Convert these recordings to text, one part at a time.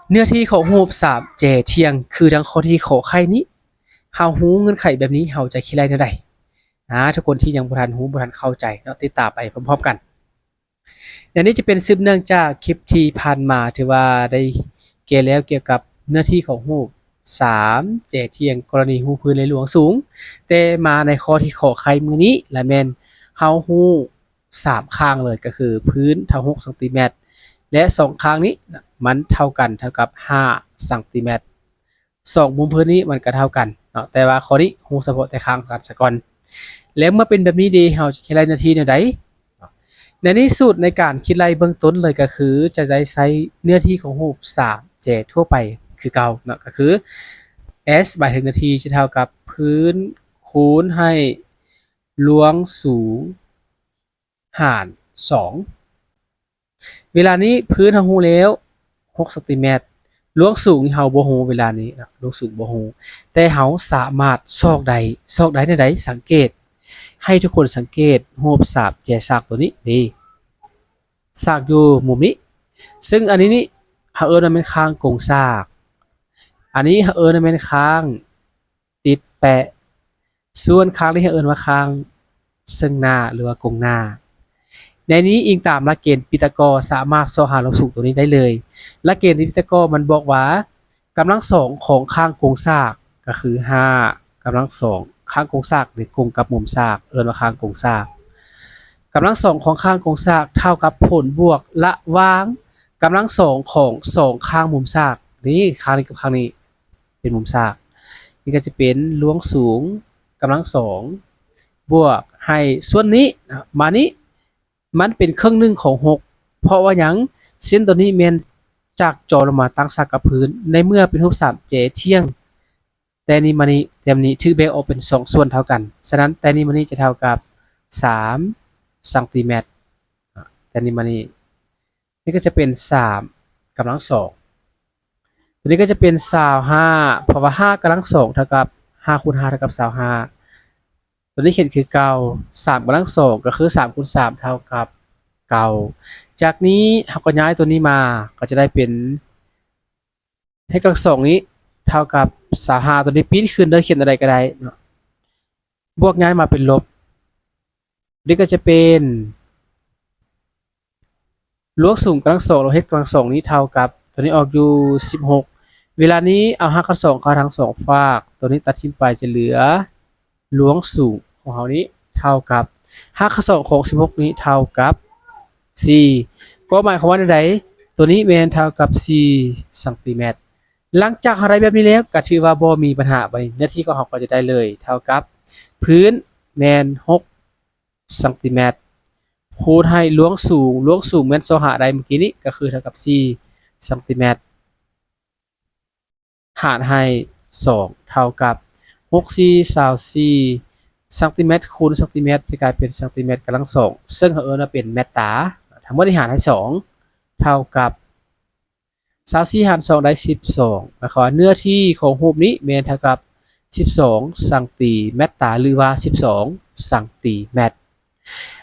ເນື້ອທີ່ຂອງຮູບສາມແຈທ່ຽງ ຄືດັ່ງຂໍ້ທີ່ຂໍໄຂນີ້ ເຮົາຮູ້ເງື່ອນໄຂແບບນີ້ ເຮົາຈະຄິດໄລ່ແນວໃດ? ອາ ທຸກຄົນທີ່ຍັງບໍ່ທັນຮູ້ ບໍ່ທັນເຂົ້າໃຈເນາະ ຕິດຕາມໄປພ້ອມໆກັນ. ແລະ ນີ້ຈະເປັນສືບເນື່ອງຈາກຄລິບທີ່ຜ່ານມາ ຖືວ່າໄດ້ແກ່ແລ້ວກ່ຽວກັບເນື້ອທີ່ຂອງຮູບສາມແຈທ່ຽງ ກໍລະນີຮູບພື້ນ ແລະ ລວງສູງ. ແຕ່ມາໃນຂໍ້ທີ່ຂໍໄຂມື້ນີ້ລະແມ່ນເຮົາຮູ້ ສາມຂ້າງເລີຍ ກໍຄືພື້ນເທົ່າຫົກຊັງຕີແມັດ ແລະ ສອງຂ້າງນີ້ນະ ມັນເທົ່າກັນ ເທົ່າກັບຫ້າຊັງຕີແມັດ. ສອງມຸມພື້ນນີ້ມັນກໍເທົ່າກັນເນາະ ແຕ່ວ່າຂໍ້ນີ້ຮູ້ສະເພາະແຕ່ຂ້າງກັນສາກ່ອນ. ແລ້ວເມື່ອເປັນແບບນີ້ເດ ເຮົາຈະຄິດໄລ່ເນື້ອທີ່ແນວໃດ? ໃນນີ້ສູດໃນການຄິດໄລ່ເບື້ອງຕົ້ນເລີຍ ກໍຄືຈະໄດ້ໃຊ້ເນື້ອທີ່ຂອງຮູບສາມແຈທົ່ວໄປຄືເກົ່າເນາະ ກໍຄື S ໝາຍເຖິງເນື້ອທີ່ຈະເທົ່າກັບພື້ນຄູນໃຫ້ ລວງສູງຫານສອງ. ເວລານີ້ພື້ນເຮົາຮູ້ແລ້ວຫົກຊັງຕີແມັດ, ລວງສູງນີ້ເຮົາບໍ່ຮູ້ເວລານີ້ນະ, ລວງສູງບໍ່ຮູ້, ແຕ່ເຮົາສາມາດຊອກໄດ້. ຊອກໄດ້ແນວໃດ? ສັງເກດ, ໃຫ້ທຸກຄົນສັງເກດຮູບສາມແຈສາກໂຕນີ້ເດ້, ສາກຢູ່ມຸມນີ້, ເຊິ່ງອັນນີ້ນີ້ເຮົາເອີ້ນວ່າແມ່ນຂ້າງກົງສາກ, ອັນນີ້ເຮົາເອີ້ນວ່າແມ່ນຂ້າງ ຕິດແປະ, ສ່ວນຂ້າງນີ້ເຮົາເອີ້ນວ່າຂ້າງເຊິ່ງໜ້າ ຫຼືວ່າກົງໜ້າ. ໃນນີ້ອີງຕາມຫຼັກເກນປີຕາກໍສາມາດຊອກຫາລວງສູງຕົວນີ້ໄດ້ເລີຍ. ຫຼັກເກນປີຕາກໍມັນບອກວ່າ ກຳລັງສອງຂອງຂ້າງກົງສາກກໍຄືຫ້າ ກຳລັງສອງ ຂ້າງກົງສາກ ຫຼື ກົງກັບມຸມສາກ ເອີ້ນວ່າຂ້າງກົງສາກ. ກຳລັງສອງຂອງຂ້າງກົງສາກເທົ່າກັບຜົນບວກລະຫວ່າງກຳລັງສອງຂອງສອງຂ້າງມຸມສາກ. ນີ້ ຂ້າງນີ້ກັບຂ້າງນີ້ ເປັນມຸມສາກ. ນີ້ກໍຈະເປັນລວງສູງກຳລັງສອງ ບວກໃຫ້ສ່ວນນີ້ນະ ມານີ້ ມັນເປັນເຄິ່ງໜຶ່ງຂອງຫົກ. ເພາະວ່າຫຍັງ? ເສັ້ນຕົວນີ້ແມ່ນຈາກຈໍລົງມາຕັ້ງສາກກັບພື້ນ. ໃນເມື່ອເປັນຮູບສາມແຈທ່ຽງ, ແຕ່ນີ້ມານີ້, ແຕ່ນີ້ຖືກແບ່ງອອກເປັນສອງສ່ວນເທົ່າກັນ. ສະນັ້ນ ແຕ່ນີ້ມານີ້ຈະເທົ່າກັບສາມຊັງຕີແມັດ. ແຕ່ນີ້ມານີ້ ນີ້ກໍຈະເປັນສາມກຳລັງສອງ, ຕົວນີ້ກໍຈະເປັນຊາວຫ້າ ເພາະວ່າຫ້າກຳລັງສອງເທົ່າກັບ ຫ້າຄູນຫ້າເທົ່າກັບຊາວຫ້າ, ຕົວນີ້ຂຽນຄືເກົ່າ ສາມກຳລັງສອງກໍຄືສາມຄູນສາມເທົ່າກັບເກົ້າ. ຈາກນີ້ເຮົາກໍຍ້າຍຕົວນີ້ມາ ກໍຈະໄດ້ເປັນ ເຮັດກຳລັງສອງນີ້ເທົ່າກັບຊາວຫ້າ, ຕົວນີ້ປີ້ນຂຶ້ນເດີ ຂຽນແນວໃດກໍໄດ້ເນາະ, ບວກຍ້າຍມາເປັນລົບ. ນີ້ກໍຈະເປັນ ລວງສູງກຳລັງສອງ ລວງເຮັດກຳລັງສອງນີ້ເທົ່າກັບ ຕົວນີ້ອອກຢູ່ສິບຫົກ. ເວລານີ້ເອົາຮາກຂັ້ນສອງເຂົ້າທັງສອງຟາກ, ຕົວນີ້ຕັດຖິ້ມໄປຈະເຫຼືອ ລວງສູງຂອງເຮົານີ້ເທົ່າກັບ ຮາກຂັ້ນສອງຂອງສິບຫົກນີ້ເທົ່າກັບສີ່. ກໍໝາຍຄວາມວ່າແນວໃດ? ຕົວນີ້ແມ່ນເທົ່າກັບສີ່ຊັງຕີແມັດ. ຫຼັງຈາກເຮົາໄດ້ແບບນີ້ແລ້ວ ກໍຖືວ່າບໍ່ມີບັນຫາ, ບັດນີ້ເນື້ອທີ່ຂອງເຮົາກໍຈະໄດ້ເລີຍ ເທົ່າກັບພື້ນແມ່ນຫົກຊັງຕີແມັດ ຄູນໃຫ້ລວງສູງ, ລວງສູງແມ່ນຊອກຫາໄດ້ມື້ກີ້ນີ້ ກໍຄືເທົ່າກັບສີ່ຊັງຕີແມັດ ຫານໃຫ້ສອງ ເທົ່າກັບຫົກສີ່ຊາວສີ່ຊັງຕີແມັດ ຄູນຊັງຕີແມັດ ຈະກາຍເປັນຊັງຕີແມັດກຳລັງສອງ ເຊິ່ງເຮົາເອີ້ນວ່າເປັນແມັດຕາ. ທັງໝົດນີ້ຫານໃຫ້ສອງ ເທົ່າກັບ ຊາວສີ່ຫານສອງໄດ້ສິບສອງ ໝາຍຄວາມວ່າເນື້ອທີ່ຂອງຮູບນີ້ແມ່ນເທົ່າກັບສິບສອງຊັງຕີແມັດຕາ ຫຼືວ່າສິບສອງຊັງຕີແມັດ.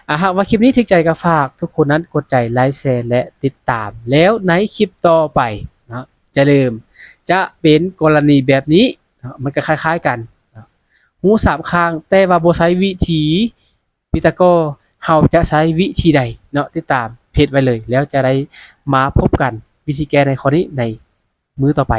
ອາ ຫາກວ່າຄລິບນີ້ຖືກໃຈກໍຝາກທຸກຄົນນັ້ນກົດໃຈໄລແຊແລະຕິດຕາມ ແລ້ວໃນຄລິບຕໍ່ໄປເນາະ ຢ່າລືມ ຈະເປັນກໍລະນີແບບນີ້ເນາະ ມັນກໍຄ້າຍໆກັນເນາະ ຮູ້ສາມຂ້າງ ແຕ່ວ່າບໍ່ໃຊ້ວິທີ ປີຕາກໍ ເຮົາຈະໃຊ້ວິທີໃດເນາະ ຕິດຕາມເພຈໄວ້ເລີຍ ແລ້ວຈະໄດ້ມາພົບກັນ ວິທີແກ້ໃນຂໍ້ນີ້ໃນມື້ຕໍ່ໄປ.